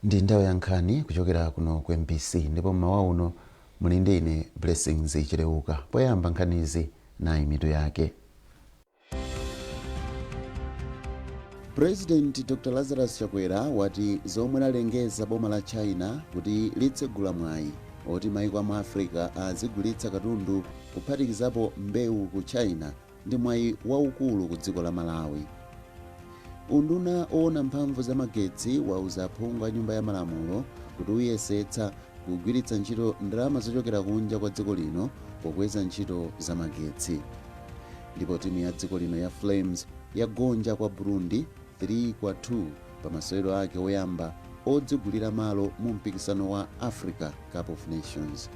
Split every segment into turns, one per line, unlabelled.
Ndi nthawi ya nkhani kuchokera kuno ku MBC ndipo mmawa uno muli ndi ine Blessings Chileuka. Poyamba nkhanizi nayi mitu yake. President Dr Lazarus Chakwera wati zomwe lalengeza boma la China kuti litsegula mwayi oti maiko amu Africa azigulitsa katundu kuphatikizapo mbewu ku China ndi mwayi waukulu ku dziko la Malawi. Unduna owona mphamvu za magetsi wauza aphungu a nyumba ya malamulo kuti uyesetsa kugwiritsa ntchito ndalama zochokera kunja kwa dziko lino pokweza ntchito za magetsi. Ndipo timu ya dziko lino ya Flames yagonja kwa Burundi 3-2 pa masewero ake oyamba odzigulira malo mu mpikisano wa Africa Cup of Nations.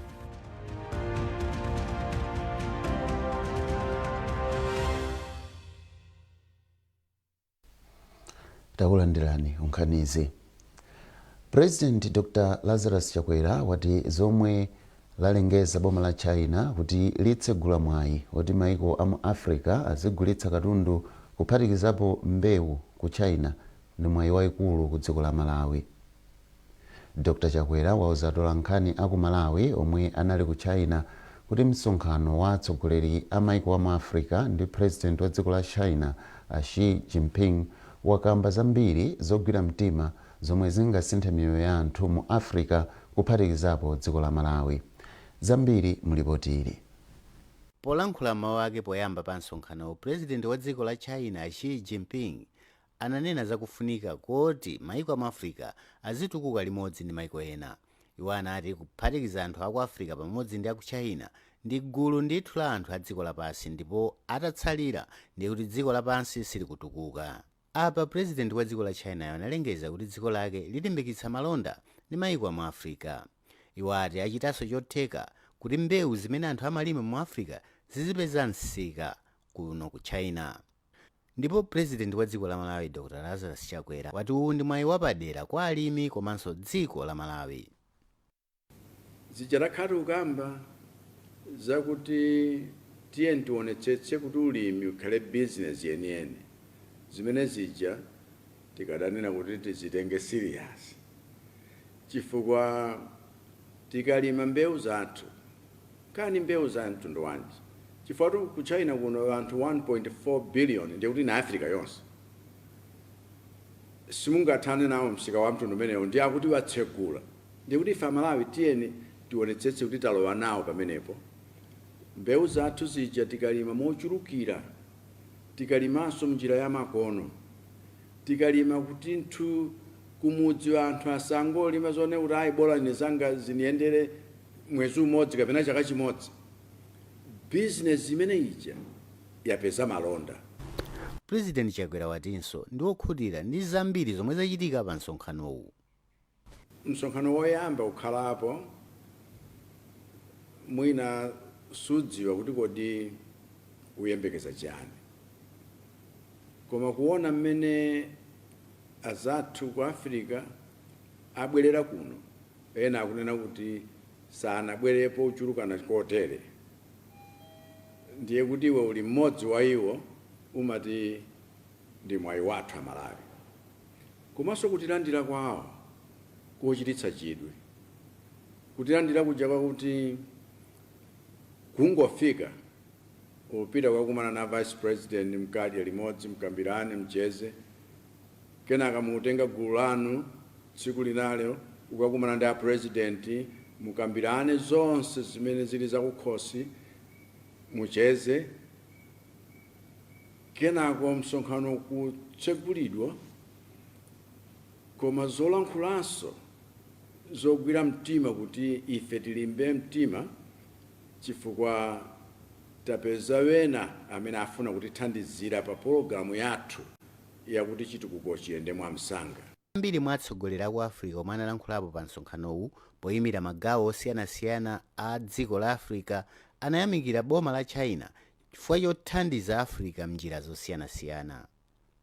Takulandirani nkhanizi. President Dr Lazarus Chakwera wati zomwe lalengeza boma la China kuti litsegula mwayi oti maiko amu Africa azigulitsa katundu kuphatikizapo mbewu ku China ndi mwayi waikulu ku dziko la Malawi. Dr Chakwera wauza atolankhani aku Malawi omwe anali ku China kuti msonkhano wa atsogoleri a maiko amu Africa ndi President wa dziko la China a Xi Jinping wakamba zambiri zogwira mtima zomwe zingasinthe miyoyo ya anthu mu Africa kuphatikizapo dziko la Malawi. Zambiri mu lipoti ili.
Polankhula mawu ake poyamba pa msonkhanowu, Purezidenti wa dziko la China Xi Jinping ananena za kufunika koti maiko amu Africa azitukuka limodzi ndi maiko ena. Iwo anati kuphatikiza anthu aku Africa pamodzi ndi aku China ndi gulu ndithu la anthu a dziko lapansi ndipo atatsalira ndiye kuti dziko lapansi silikutukuka. Apa Purezidenti wa dziko la Chinayo analengeza kuti dziko lake lilimbikitsa malonda ndi maiko amu Africa. Iwo ati achitanso chotheka kuti mbewu zimene anthu amalima mu Africa zizipeza msika kuno ku China. Ndipo Purezidenti wa dziko la Malawi Dr Lazarus Chakwera wati uwu ndi mwayi wapadera kwa alimi komanso dziko la Malawi.
Zija takhala tikukamba zakuti tiyeni tionetsetse kuti ulimi ukhale business yeniyeni, zimene zija tikadanena kuti tizitenge serious, chifukwa tikalima mbewu zathu, kani mbewu za mtundu wanji, chifukwa ku China kuno anthu 1.4 billion, ndiye kuti na Africa yonse simungathane nawo msika wa mtundu umenewo, ndi akuti watsegula, ndiye kuti ife Amalawi tiyeni tionetsetse kuti talowa nawo pamenepo. Mbewu zathu zija tikalima mochulukira, tikalimanso mnjira ya makono, tikalima kuti nthu kumudzi anthu asangolima zone kuti ayi, bola ine zanga ziniyendere mwezi umodzi kapena chaka chimodzi, bizinesi imene ija yapeza malonda.
President Chakwera watinso ndi wokhutira ndi zambiri zomwe zachitika pa msonkhanowu.
Msonkhano woyamba kukhalapo, mwina sudziwa kuti kodi uyembekeza chani, koma kuona mmene azathu ku Africa abwerera kuno, ena akunena kuti sanabwerepo uchulukana kotere, ndiye kuti iwe uli mmodzi wa iwo, umati ndi mwayi wathu Amalawi. Komanso kutilandira kwawo kochititsa chidwi, kutilandira kuja kwakuti kungofika upita kukakumana na Vice President, mkadya limodzi, mkambirane, mcheze, kenaka mutenga gulu lanu tsiku linalo ukakumana ndi a President, mukambirane zonse zimene zili zakukhosi, mucheze, kenako msonkhano kutsegulidwa, koma zolankhulanso zogwira mtima kuti ife tilimbe mtima chifukwa tapeza wena amene afuna kutithandizira pa pologalamu yathu yakuti chitukuko chiyende mwamsanga.
Ambiri mwa atsogoleri aku Africa omwe analankhulapo pa msonkhanowu poyimira magawo osiyanasiyana a dziko la Africa anayamikira boma la China chifukwa chothandiza Africa mnjira zosiyanasiyana.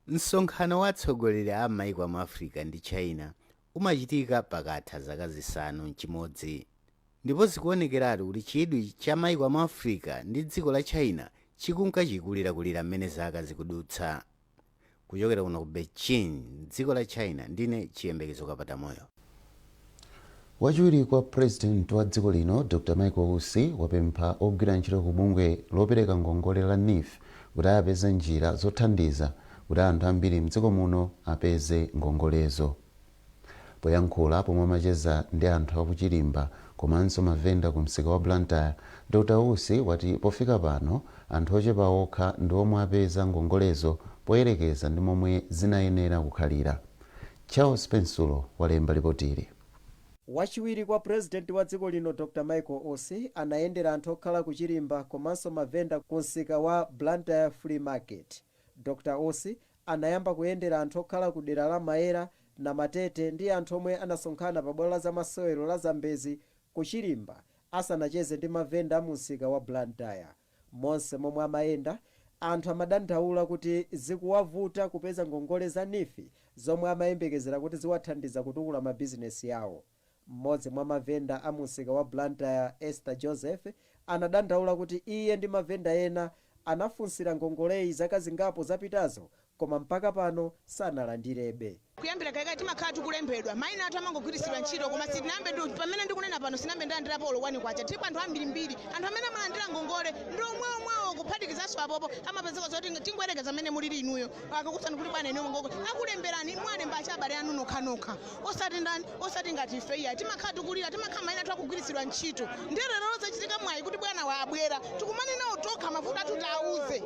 Msonkhano wa atsogoleri a maiko amu Africa ndi China umachitika pakatha zaka 6 ndipo zikuonekeratu kuti chidwi cha maiko amu Africa ndi dziko la China chikunka chikulirakulira mmene zaka zikudutsa. Kuchokera kuno ku Beijing, dziko la China, ndine Chiyembekezo Kapatamoyo.
Wachiwiri kwa President wa dziko lino, Dr Michael Usi, wapempha ogwira ntchito ku bungwe lopereka ngongole la NEEF kuti apeze njira zothandiza kuti anthu ambiri mdziko muno apeze ngongolezo. Poyankhula pomwe amacheza ndi anthu akuChirimba komanso mavenda ku msika wa Blantyre, Dr Usi wati pofika pano anthu ochepa okha ndi omwe apeza ngongolezo poyerekeza ndi momwe zinayenera kukhalira. Charles Pensulo walemba ripotili.
Wachiwiri kwa Purezidenti wa dziko lino, Dr Michael Usi, anayendera anthu okhala ku Chirimba komanso mavenda ku msika wa Blantyre Flea Market. Dr Usi anayamba kuyendera anthu okhala ku dera la Mayera, Namatete ndi anthu omwe anasonkhana pa bwalo la zamasewero la Zambezi ku Chirimba asanacheze ndi mavenda mu msika wa Blantyre. Monse momwe amayenda, anthu amadandaula kuti zikuwavuta kupeza ngongole za NEEF zomwe amayembekezera kuti ziwathandiza kutukula mabizinesi yawo. Mmodzi mwa mavenda a msika wa Blantyre, Esther Joseph, anadandaula kuti iye ndi mavenda ena anafunsira ngongoleyi zaka zingapo zapitazo, koma mpaka pano sanalandirebe.
Kuyambira kalekale timakhala tikulembedwa, mayina athu amangogwiritsidwa ntchito, koma sitinambe. Pamene ndikunena pano, sinambe ndalandirapo olo 1 kwacha. Tilipo anthu ambirimbiri, anthu amene amalandira ngongole ndi omweomwewo. Kuphatikizanso apopo amapezeka zoti tingoyerekeza amene mulili inuyo, akakutsani kuti bwana, inuyo ngongole akulemberani, mwalemba acha abale anu nokhanokha, osati ndani, osati ngati ife iya. Timakhala tikulira, timakhala mayina athu akugwiritsidwa ntchito. Ndiye lero zachitika mwayi kuti bwana wa abwera, tikumane nawo tokha, mavuto athu tiauze.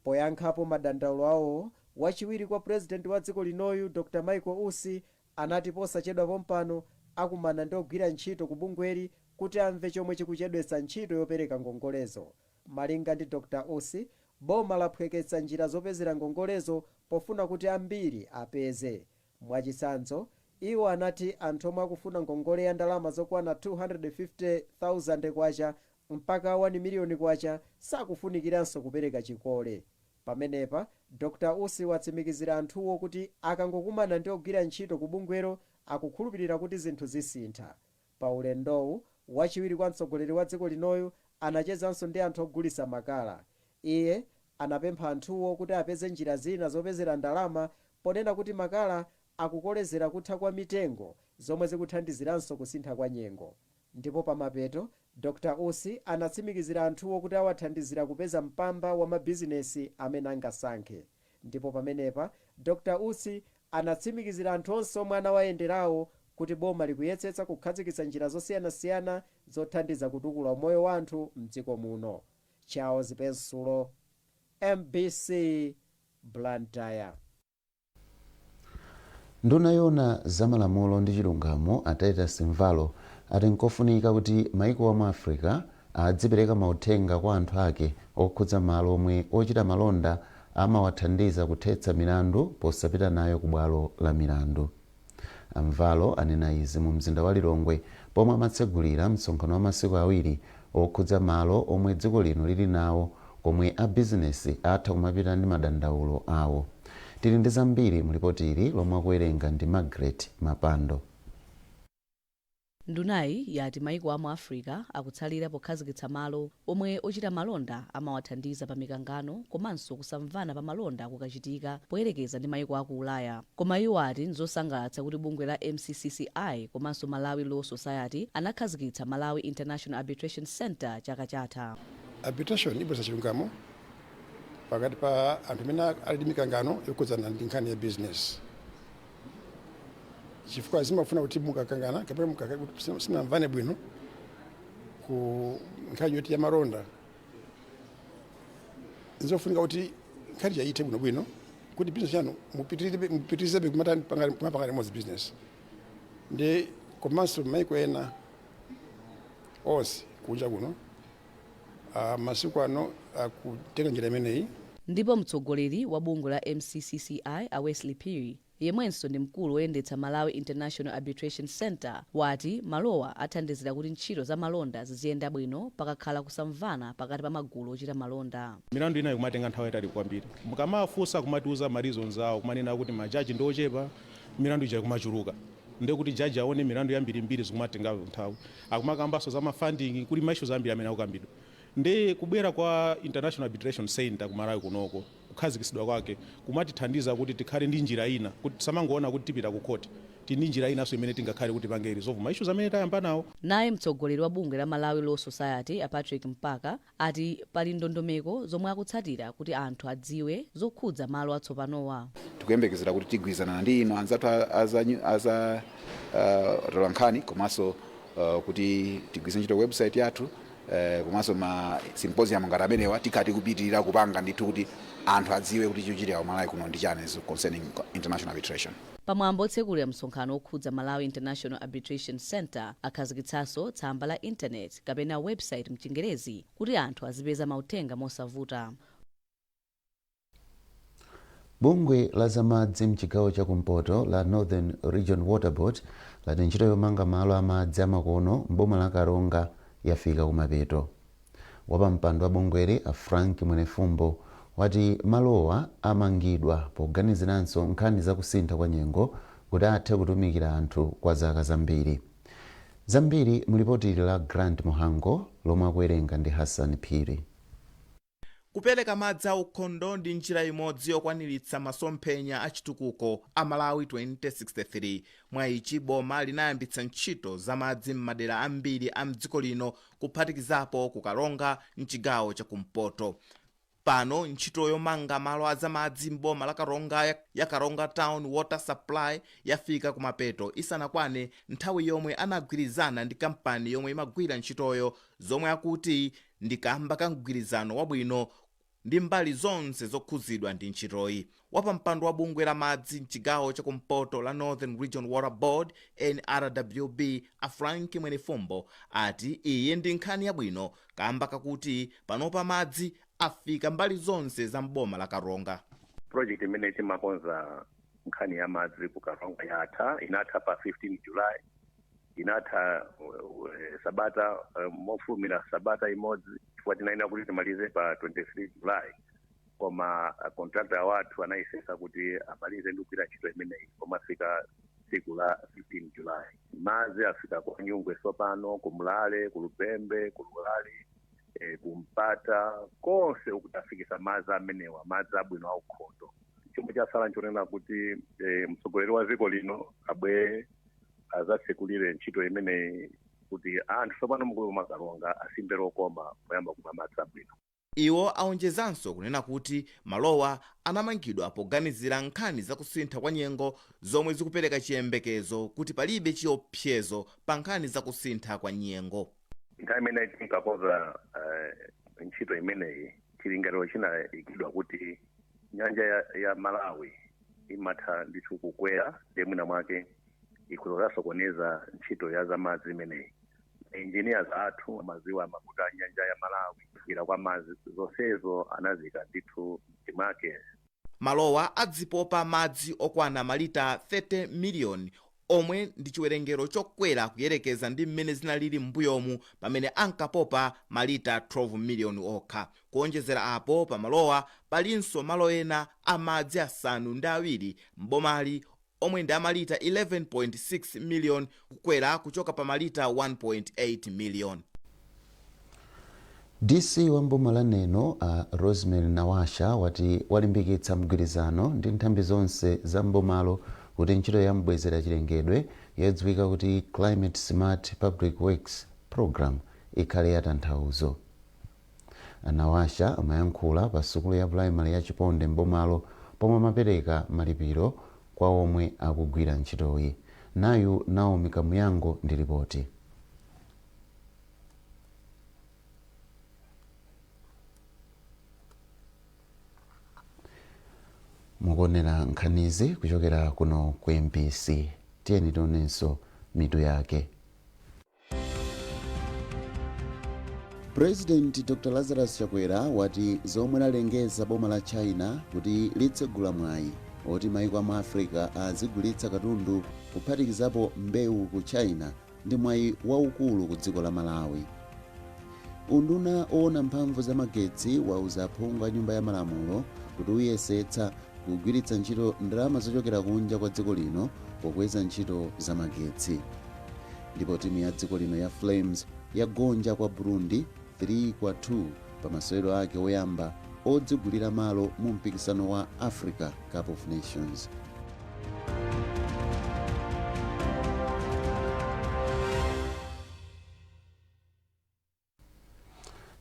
Poyankhapo madandaulo awo, wachiwiri kwa Purezidenti wa dziko linoyu, Dr Michael Usi, anati posachedwa pompano akumana ndi ogwira ntchito ku bungweli kuti amve chomwe chikuchedwetsa ntchito yopereka ngongolezo. Malinga ndi Dr Usi, boma laphweketsa njira zopezera ngongolezo pofuna kuti ambiri apeze. Mwachitsanzo, iwo anati anthu omwe akufuna ngongole ya ndalama zokwana 250,000 kwacha mpaka 1 miliyoni kwacha sakufunikiranso kupereka chikole. Pamenepa Dr Usi watsimikizira anthuwo kuti akangokumana ndi ogwira ntchito ku bungwelo, akukhulupirira kuti zinthu zisintha. Pa ulendowu, wachiwiri kwa mtsogoleri wa dziko linoyu anachezanso ndi anthu ogulitsa makala. Iye anapempha anthuwo kuti apeze njira zina zopezera ndalama, ponena kuti makala akukolezera kutha kwa mitengo, zomwe zikuthandiziranso kusintha kwa nyengo. Ndipo pamapeto Dr Usi anatsimikizira anthuwo kuti awathandizira kupeza mpamba wa mabizinesi amene angasankhe. Ndipo pamenepa Dr Usi anatsimikizira anthu onse omwe anawayenderawo kuti boma likuyesetsa kukhazikitsa njira zosiyanasiyana zothandiza kutukula moyo wa anthu mdziko muno. Charles Pensulo, MBC, Blantyre.
Nduna yoona zamalamulo ndi chilungamo, a Titus Mvalo, ati nkofunika kuti maiko amu Africa adzipereka mauthenga kwa anthu ake okhudza malo omwe ochita malonda amawathandiza kuthetsa milandu posapita nayo ku bwalo la milandu. Amvalo anena izi mu mzinda wa Lilongwe pomwe amatsegulira msonkhano wa masiku 2 okhudza malo omwe dziko lino lili nawo komwe abizinesi atha kumapita ndi madandaulo awo. Tili ndi zambiri mu lipoti ili lomwe akuwerenga ndi Margaret Mapando.
Ndunayi yati maiko amu Africa akutsalira pokhazikitsa malo omwe ochita malonda amawathandiza pa mikangano komanso kusamvana pa malonda kukachitika, poyerekeza ndi maiko aku Ulaya. Koma iwo ati nzosangalatsa kuti bungwe la MCCCI komanso Malawi Law Society anakhazikitsa Malawi International Arbitration Center chaka chatha.
Arbitration ibweza chilungamo pakati pa anthu amene ali ndi mikangano yokhudzana ndi nkhani ya business, chifukwa zimafuna kuti mukakangana kapena simunamvane bwino ku nkhani yoti ya malonda, nzofunika kuti nkhani yaite bwinobwino kuti business yanu mupitirizebe kumapanga limodzi business. Ndi komanso maiko ena onse kunja kuno, masiku ano akutenga njira imeneyi.
Ndipo mtsogoleri wa bungwe la MCCCI, a Wesley Phiri, yemwenso ndi mkulu woyendetsa Malawi International Arbitration Center, wati malowa athandizira kuti ntchito za malonda ziziyenda bwino pakakhala kusamvana pakati pa magulu ochita malonda.
Milandu inayi kumatenga nthawi yayitali kwambiri. Mukamafunsa, kumatiuza ma reasons awo, kumanena kuti majaji ndi ochepa, milandu ija kumachuluka, ndekuti jaji aone milandu yambirimbiri zikumatenga nthawi. Akumakambanso za ma funding, kuli ma issues ambiri amene akukambidwa. Ndi kubwera kwa International Arbitration Center ku Malawi kunoko, kukhazikitsidwa kwake kumatithandiza kuti tikhale ndi njira ina, kuti tisamangoona kuti tipita ku court. Tini njira inanso imene tingakhale kuti pange resolve ma issues amene tayamba nawo.
Naye mtsogoleri wa bungwe la Malawi Law Society, a Patrick Mpaka, ati pali ndondomeko zomwe akutsatira kuti anthu adziwe zokhudza malo atsopanowa.
Tikuyembekezera kuti tigwirizana ndi inu anzathu aza tolankhani, komanso kuti tigwiritse ntchito website yathu, komanso ma symposium ngati amenewa tikhala tikupitirira kupanga ndithu kuti anthu adziwe kuti chikuchitika ku Malawi kuno ndi chani concerning international arbitration.
Pamwambo otsekulira msonkhano okhudza Malawi International Arbitration Center, akhazikitsanso tsamba la intaneti kapena website mchingerezi kuti anthu azipeza mauthenga mosavuta.
Bungwe la zamadzi mchigawo chakumpoto la Northern Region Water Board lati ntchito yomanga malo amadzi amakono mboma la Karonga yafika kumapeto. Wapampando wa bungweli, a Frank Mwenefumbo, wati malowa amangidwa poganiziranso nkhani zakusintha kwa nyengo kuti athe kutumikira anthu kwa zaka zambiri. Zambiri mulipoti la Grant Muhango lomwe akuwerenga ndi Hassan Phiri.
Kupereka madzi aukhondo ndi njira imodzi yokwaniritsa masomphenya a chitukuko a Malawi 2063. Mwa ichi, boma linayambitsa ntchito za madzi m'madera ambiri a mdziko lino, kuphatikizapo ku Karonga mchigawo chakumpoto. Pano ntchito yomanga malo azamadzi m'boma la Karonga ya Karonga Town Water Supply yafika kumapeto isanakwane nthawi yomwe anagwirizana ndi kampani yomwe imagwira ntchitoyo, zomwe akuti ndi kamba ka mgwirizano wabwino ndi mbali zonse zokhuzidwa ndi ntchitoyi. Wapampando wa bungwe la madzi mchigawo chakumpoto la Northern Region Water Board, NRWB, a Frank Mwenefumbo, ati iyi ndi nkhani yabwino kamba kakuti panopa madzi afika mbali zonse za mboma la Karonga.
Project imene timakonza nkhani ya madzi ku Karonga yatha, inatha pa 15 July, inatha sabata mofulumira sabata imodzi, chifukwa tinayenera kuti timalize pa 23 July, koma contractor wathu anayesesa kuti amalize ndi kugwira ntchito imeneyi pomafika tsiku la 15 July. Madzi afika kwa Nyungwe tsopano, ku Mlale, ku Lupembe, ku Lulali, kumpata konse ukuti afikisa madzi amenewa, madzi abwino aukhondo. Chomwe chasala nchonena kuti mtsogoleri wa dziko lino abwere azatsekulire ntchito imeneyi kuti anthu tsopano mukulu makaronga asimbe lokoma poyamba kumwa madzi abwino.
Iwo aonjezanso kunena kuti malowa anamangidwa poganizira nkhani zakusintha kwa nyengo, zomwe zikupereka chiyembekezo kuti palibe chiopsezo pa nkhani zakusintha kwa nyengo.
Nthawi imene tinkakonza ntchito imeneyi, chilingaliro chinayikidwa kuti nyanja ya Malawi imatha ndithu kukwera, ndiye mwina mwake ikuzasokoneza ntchito ya zamadzi imeneyi. Engineers athu amaziwa mavuto a nyanja ya Malawi, kufikira kwa madzi, zonsezo anazika ndithu mtimake.
Malowa adzipopa madzi okwana malita 30 miliyoni, omwe ndi chiwerengero chokwera kuyerekeza ndi mmene zinalili m'mbuyomu pamene ankapopa malita 12 miliyoni okha. Kuonjezera apo, pamalowa palinso malo ena a madzi 7 m'bomali omwe ndi amalita 11.6 miliyoni, kukwera kuchoka pa malita 1.8 miliyoni.
DC wa mboma la Neno, a Rosemary Nawasha, wati walimbikitsa mgwirizano ndi nthambi zonse za mbomalo kuti ntchito ya mbwezera chilengedwe yodziwika kuti Climate Smart Public Works Program ikhale yatanthauzo. Nawasha amayankhula pa sukulu ya primary ya Chiponde mbomalo pomwe amapereka malipiro kwa omwe akugwira ntchitoyi. Nayu Naomi Kamuyango ndi ripoti. Mukuonera nkhanizi kuchokera kuno ku MBC. Tiyeni tionenso mitu yake. President Dr Lazarus Chakwera wati zomwe lalengeza boma la China kuti litsegula mwayi oti maiko amu Africa azigulitsa katundu kuphatikizapo mbewu ku China ndi mwayi waukulu ku dziko la Malawi. Unduna owona mphamvu za magetsi wauza aphungu a Nyumba ya Malamulo kuti uyesetsa kugwiritsa ntchito ndalama zochokera kunja kwa dziko lino pokweza ntchito za magetsi. Ndipo timu ya dziko lino ya Flames yagonja kwa Burundi 3-2 pa masewero ake oyamba odzigulira malo mu mpikisano wa Africa Cup of Nations.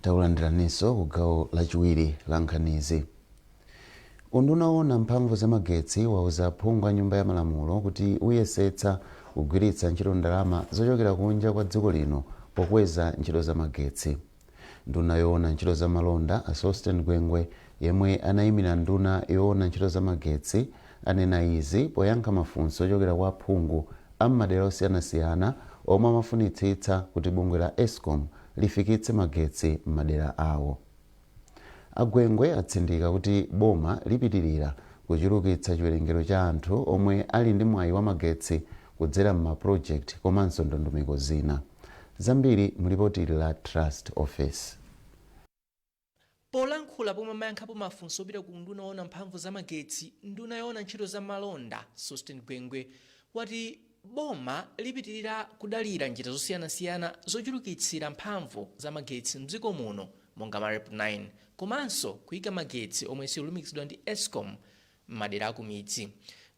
Takulandiraninso ku gawo lachiwiri la nkhanizi. Unduna woona mphamvu zamagetsi wauza aphungu a Nyumba ya Malamulo kuti uyesetsa kugwiritsa ntchito ndalama zochokera kunja kwa dziko lino pokweza ntchito zamagetsi. Nduna yoona ntchito za malonda, a Sosten Gwengwe, yemwe anayimira nduna yoona ntchito zamagetsi, anena izi poyankha mafunso ochokera kwa aphungu a m'madera osiyanasiyana omwe amafunitsitsa kuti bungwe la Escom lifikitse magetsi m'madera awo. A Gwengwe atsindika kuti boma lipitilira kuchulukitsa chiwerengero cha anthu omwe ali ndi mwayi wa magetsi kudzera m'ma project komanso ndondomeko zina. Zambiri mu lipoti ili la Trust Office.
Polankhula pomwe amayankhapo mafunso opita ku unduna woona mphamvu za magetsi, nduna yoona ntchito za malonda, Sosten Gwengwe, wati boma lipitilira kudalira njira zosiyanasiyana zochulukitsira mphamvu za magetsi mdziko muno monga Marep 9 komanso kuika magetsi omwe siolumikizidwa ndi Escom m'madera akumidzi.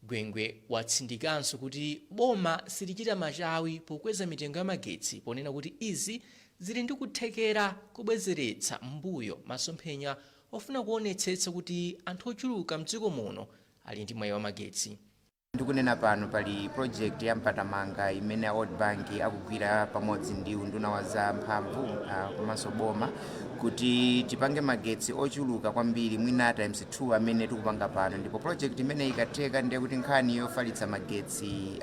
Gwengwe watsindikanso kuti boma silichita machawi pokweza mitengo ya magetsi ponena kuti izi zili ndi kuthekera kobwezeretsa m'mbuyo masomphenya ofuna kuonetsetsa kuti anthu ochuluka mdziko muno ali ndi mwayi wa magetsi.
Ndikunena pano pali project ya Mpatamanga imene a World Bank akugwira pamodzi ndi unduna wa za mphamvu komanso boma kuti tipange magetsi ochuluka kwambiri, mwina times 2 amene tikupanga pano. Ndipo project imene ikatheka, ndiye kuti nkhani yofalitsa magetsi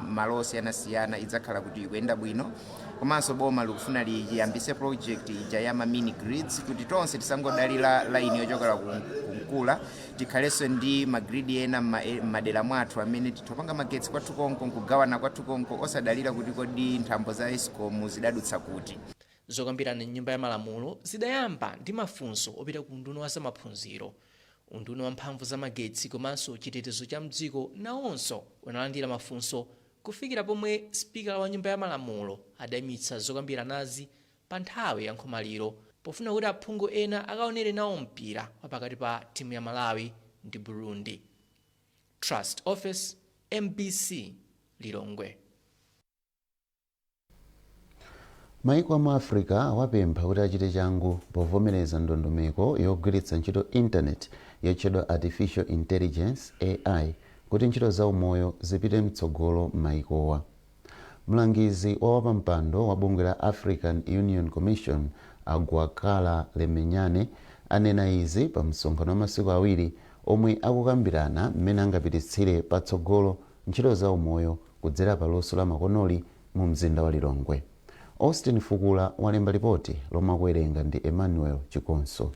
malo osiyanasiyana idzakhala kuti ikuyenda bwino. Komanso boma likufuna liyambise project ija ya ma mini grids kuti tonse tisangodalira line yochokera ku Nkula, tikhalenso ndi ma grid ena m'madera mwathu amene titopanga magetsi kwathu konko, nkugawana kwathu konko, osadalira kuti kodi nthambo za Escom zidadutsa kuti.
Zokambirana m'Nyumba ya Malamulo zidayamba ndi mafunso opita ku unduna wa zamaphunziro. Unduna wa mphamvu za magetsi komanso chitetezo cha mdziko nawonso unalandira mafunso kufikira pomwe spikala wa Nyumba ya Malamulo adayimitsa zokambiranazi pa nthawi ya nkhomaliro pofuna kuti aphungu ena akaonere nawo mpira wapakati pa timu ya Malawi ndi Burundi. Trust Office, MBC, Lilongwe.
Maiko amu Africa awapempha kuti achite changu povomereza ndondomeko yogwiritsa ntchito intaneti yotchedwa artificial intelligence, AI, kuti ntchito za umoyo zipite mtsogolo m'maikowa. Mlangizi wa wapampando wa bungwe la African Union Commission, Agwakala Lemenyane, anena izi pa msonkhano wa masiku 2 omwe akukambirana mmene angapititsire patsogolo ntchito za umoyo kudzera pa luso la makonoli mu mzinda wa Lilongwe. Austin Fukula walemba ripoti lomwe akuwerenga ndi Emmanuel Chikonso.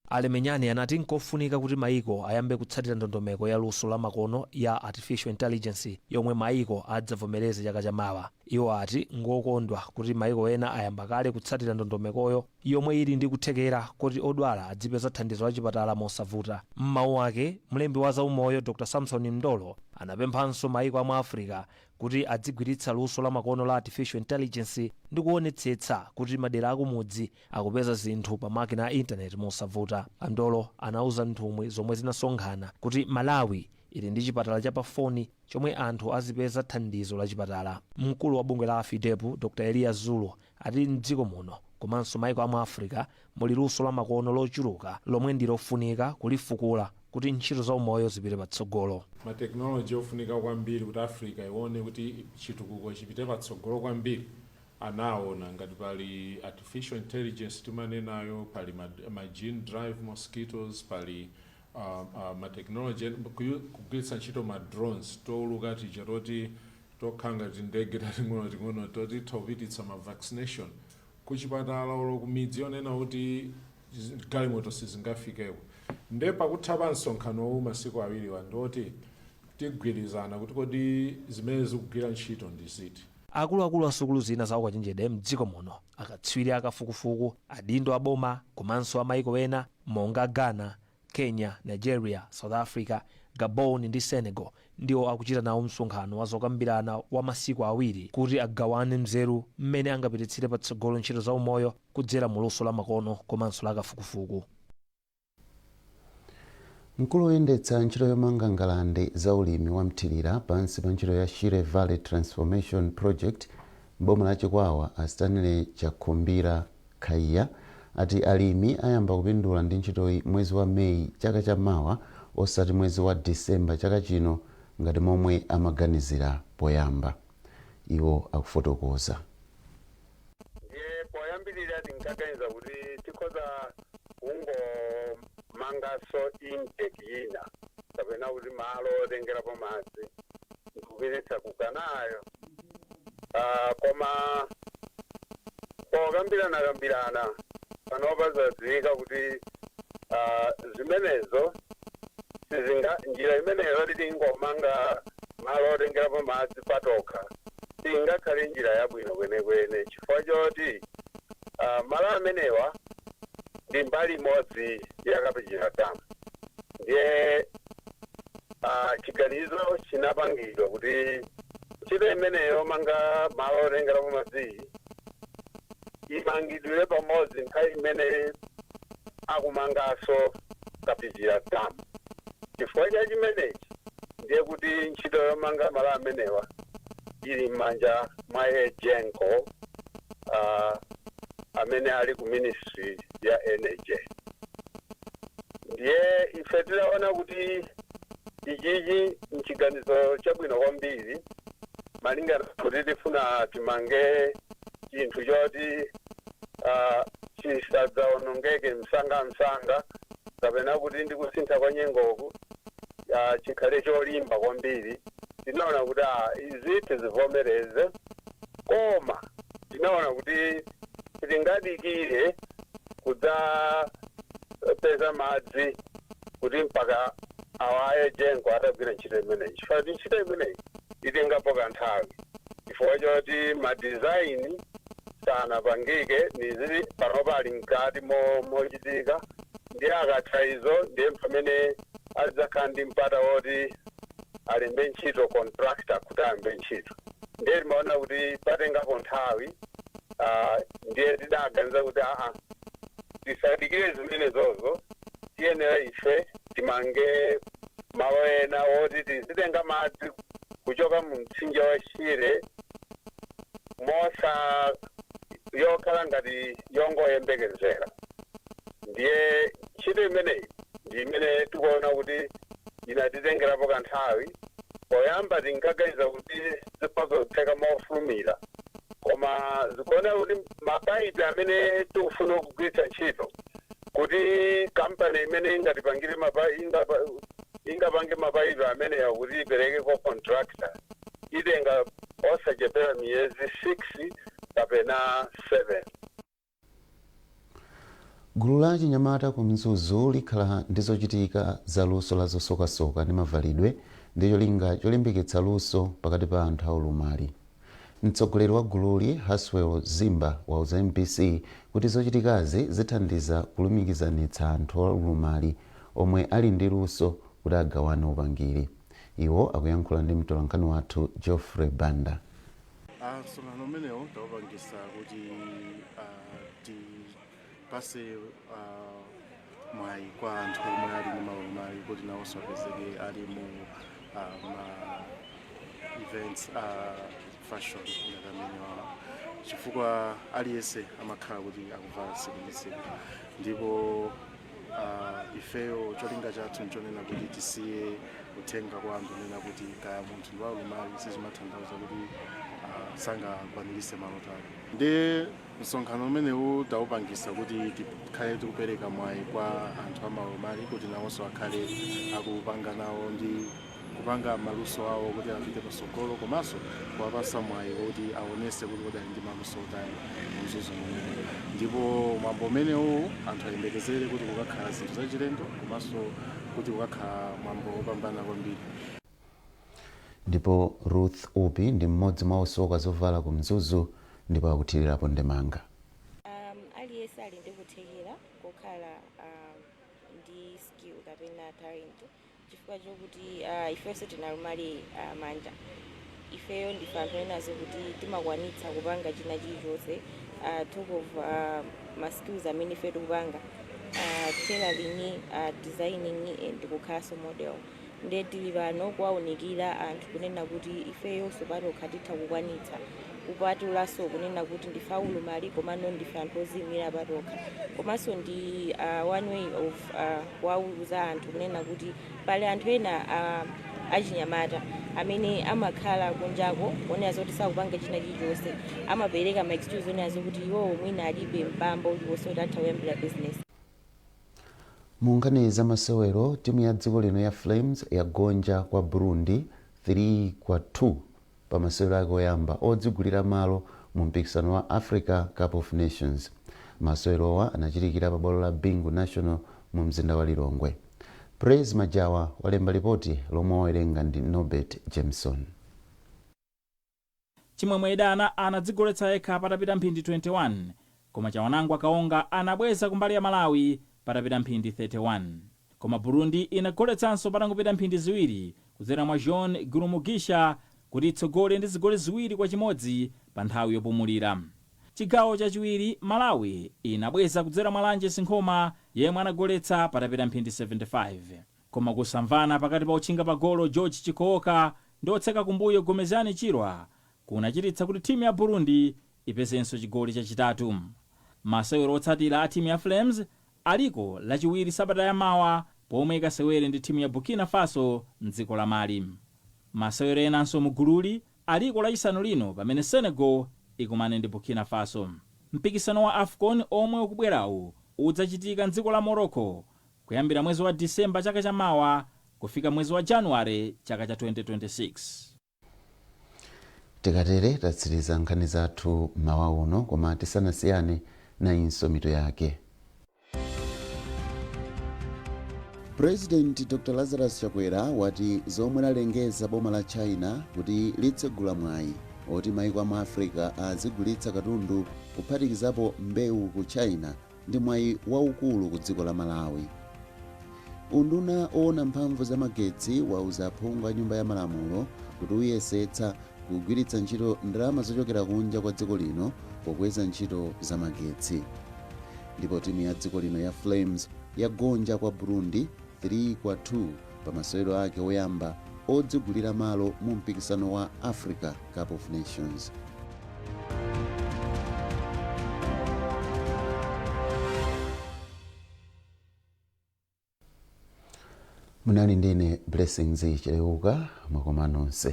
Alemenyane anati nkofunika kuti maiko ayambe kutsatira ndondomeko ya luso la makono ya artificial intelligence yomwe maiko adzavomereze chaka chamawa. Iwo ati ngokondwa kuti maiko ena ayamba kale kutsatira ndondomekoyo yomwe ili ndi kuthekera kuti odwala adzipeza thandizo la chipatala mosavuta. M'mawu ake, mlembi wa zaumoyo Dr Samson Mndolo anapemphanso maiko amu Africa kuti adzigwiritsa luso la makono la artificial intelligence ndi kuonetsetsa kuti madera akumudzi akupeza zinthu pa makina a intaneti mosavuta. Andolo anauza nthumwi zomwe zinasonkhana kuti Malawi ili ndi chipatala cha pafoni chomwe anthu azipeza thandizo la chipatala. Mkulu wa bungwe la AFIDEP, Dr Elias Zulu, ati mdziko muno komanso maiko amu Africa muli luso la makono lochuluka lomwe ndi lofunika kulifukula kuti ntchito za umoyo zipite patsogolo.
Matekinoloji ofunika kwambiri kuti Africa ione kuti chitukuko chipite patsogolo kwambiri anaona ngati pali artificial intelligence timanenayo, pali ma gene drive mosquitoes, pali matekinoloji kugwiritsa ntchito ma drones touluka tija toti tokhala ngati ndege tating'ono ting'ono toti topititsa ma vaccination kuchipatala olo kumidzi yonena kuti galimoto sizingafikeko. Nde pakutha pa msonkhanowu masiku 2wa ndoti tigwirizana kuti kodi zimene zikugwira ntchito ndi ziti.
Akuluakulu a sukulu zina za ukachenjede mdziko muno, akatswiri akafukufuku, adindo aboma komanso a maiko ena monga Ghana, Kenya, Nigeria, South Africa, Gabon ndi Senegal ndiwo akuchita nawo msonkhano wa zokambirana wa masiku 2 kuti agawane mzeru mmene angapititsire patsogolo ntchito za umoyo kudzera mu luso la makono komanso la kafukufuku.
Mkulu woyendetsa ntchito yomanga ngalande za ulimi wa mthirira pansi pa ntchito ya Shire Valley Transformation Project m'boma la Chikwawa, a Stanley Chakhumbira Khaiya, Ati alimi ayamba kupindula ndi ntchitoyi mwezi wa Meyi chaka chamawa, osati mwezi wa Disemba chaka chino ngati momwe amaganizira poyamba. Iwo akufotokoza.
Ndiye poyambirira tinkaganiza kuti tikhoza kungomangaso intake ina kapena kuti malo otengerapo madzi nkupititsa kukanayo. Koma pokambirana kambirana panopa zadziwika kuti zimenezo sizinga njira imeneyo tingomanga malo otengerapo madzi patokha singakhale njira yabwino kwenekwene, chifukwa choti malo amenewa ndi mbali imodzi ya Kapichira Dam. Ndiye chiganizo chinapangidwa kuti ntchito imeneyo manga malo otengerapo madzi imangidwire pamodzi nthawi imene akumangaso Kapichira Dam. Chifukwa cha chimenechi ndiye kuti ntchito yomanga malo amenewa ili m'manja mwa EGENCO amene ali ku Ministry ya Energy. Ndiye ife tidaona kuti ichichi nchiganizo chabwino kwambiri, malingana kuti tifuna timange chinthu choti chisadzawonongeke msanga msanga kapena kuti ndi kusintha kwa nyengoku, chikhale cholimba kwambiri. Tinaona kuti izi tizivomereze, koma tinaona kuti sitingadikire kudzapeza madzi kuti mpaka awa EGENCO atagwira ntchito imeneyi, chifukwa kuti ntchito imeneyi itengapo kanthawi, chifukwa choti ma design sanapangike, nizili panopa ali mkati mochitika. Ndiye akatha izo ndiye pamene adzakhala ndi mpata woti alembe ntchito contractor kuti ayambe ntchito. Ndiye timaona kuti patengapo nthawi. Ndiye tidaganiza kuti aa, tisadikire zimenezozo, tiyenera ife timange malo ena woti tizitenga madzi kuchoka mu mtsinje wa Shire mosa yokhala ngati yongoyembekezera. Ndiye ntchito imeneyi ndi imene tikuona kuti inatitengerapo kanthawi. Poyamba tinkaganiza kuti zikhoza mofulumira, koma zikuona kuti mapaipi amene tikufuna kugwiritsa ntchito, kuti kampani imene ingatipangire ingapange mapaipi amenewa kuti ipereke kwa contractor, itenga osachepera miyezi 6 kapena 7.
Gulu la chinyamata ku Mzuzu likhala ndi zochitika za luso la zosokasoka ndi mavalidwe ndi cholinga cholimbikitsa luso pakati pa anthu aulumali. Mtsogoleri wa gululi, Haswell Zimba, wauza MBC kuti zochitikazi zithandiza kulumikizanitsa anthu aulumali omwe ali ndi luso kuti agawane upangiri. Iwo akuyankhula ndi mtolankhani wathu Geoffrey Banda.
Msonkhano umenewo tawupangisa kuti tipase mwayi kwa anthu omwe ali ndi maulumali kuti nawonso apezeke ali mu ma events a fashion ngati amenewa, chifukwa aliyense amakhala kuti akuvala tsiku ndi tsiku. Ndipo ifeyo cholinga chathu nchonena kuti tisiye uthenga kwa anthu onena kuti kaya munthu ndi waulumali sizimatanthauza kuti sangakwanirise maloto ake. Ndi msonkhano umenewu tawupangisa kuti tikhale tikupereka mwayi kwa anthu amaulumali kuti nawonso akhale akupanga nawo ndi kupanga maluso awo kuti apite patsogolo, komanso kuwapasa mwayi woti aonese kuti kodi ali ndi maluso otani Mzuzu muno. Ndipo mwambo umenewu anthu ayembekezere kuti kukakhala zinthu zachilendo komanso kuti kukakhala mwambo wopambana kwambiri.
Ndipo Ruth Upi ndi mmodzi mwa osoka zovala ku Mzuzu ndipo akuthirirapo ndemanga.
Aliyense ali ndi kuthekera kokhala ndi skill kapena talent, chifukwa chokuti ifenso tinalumali manja. Ifeyo ndife anthu enazo kuti timakwanitsa kupanga china chilichonse. Talk of ma skills amene ife tikupanga, tailoring, designing and kukhalanso model. Ndiye tili pano kuwaunikira anthu kunena kuti ifeyonso patokha titha kukwanitsa. Kupatulaso kunena kuti ndife aulumali, komano ndife anthu oziyimira patokha, komanso ndi one way of kuwauza anthu kunena kuti pali anthu ena achinyamata amene amakhala kunjako onena zoti sakupanga china chilichonse, amapereka ma excuse onena zokuti iwowo mwina alibe mpamba uliwonse kuti atha kuyambira business.
Mu nkhani za masewero, timu ya dziko lino ya Flames yagonja kwa Burundi 3-2 pa masewero ake oyamba odzigulira malo mu mpikisano wa Africa Cup of Nations. Masewerowa anachitikira pa bwalo la Bingu National mu mzinda wa Lilongwe. Praise Majawa walemba ripoti lomwe wawerenga ndi Norbert Jameson.
Chimwemwe Idana anadzigoletsa yekha patapita mphindi 21, koma Chawanangwa Kaonga anabweza kumbali ya Malawi patapita mphindi 31. Koma Burundi inagoletsanso patangopita mphindi 2 kudzera mwa John Gurumugisha kuti itsogole ndi zigoli 2-1 pa nthawi yopumulira. Chigawo chachiwiri, Malawi inabweza kudzera mwa Lanje Sinkhoma yemwe anagoletsa patapita mphindi 75, koma kusamvana pakati pa utchinga pa golo George Chikooka ndi otseka kumbuyo Gomezani Chirwa kunachititsa kuti timu ya Burundi ipezenso chigoli chachitatu. Masewero otsatira a timu ya Flames aliko Lachiwiri sabata yamawa pomwe ikasewere ndi timu ya Burkina Faso mdziko la Mali. Masewero enanso mugululi aliko Lachisanu lino pamene Senegal ikumane ndi Burkina Faso. Mpikisano wa AFCON omwe ukubwerawu udzachitika mdziko la Morocco kuyambira mwezi wa Disemba chaka chamawa kufika mwezi wa Januware chaka cha 2026.
Tikatere tatsiriza nkhani zathu mawa uno, koma tisanasiyane, nayinso mitu yake. President Dr Lazarus Chakwera wati zomwe lalengeza boma la China kuti litsegula mwayi oti maiko amu Africa azigulitsa katundu kuphatikizapo mbewu ku China ndi mwayi waukulu ku dziko la Malawi. Unduna owona mphamvu za magetsi wauza aphungu a Nyumba ya Malamulo kuti uyesetsa kugwiritsa ntchito ndalama zochokera kunja kwa dziko lino pokweza ntchito za magetsi. Ndipo timu ya dziko lino ya Flames yagonja kwa Burundi 3-2 pa masewero ake oyamba odzigulira malo mu mpikisano wa Africa Cup of Nations. Munali ndine Blessings Chileuka. Mwakoma nonse.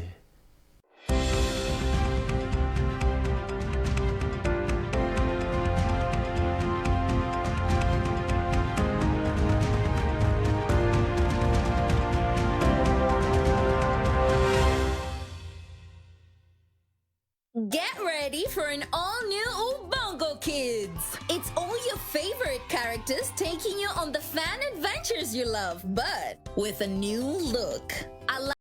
Get ready for an all new Ubongo Kids! It's all your favorite characters taking you on the fan adventures you love, but with a new look. I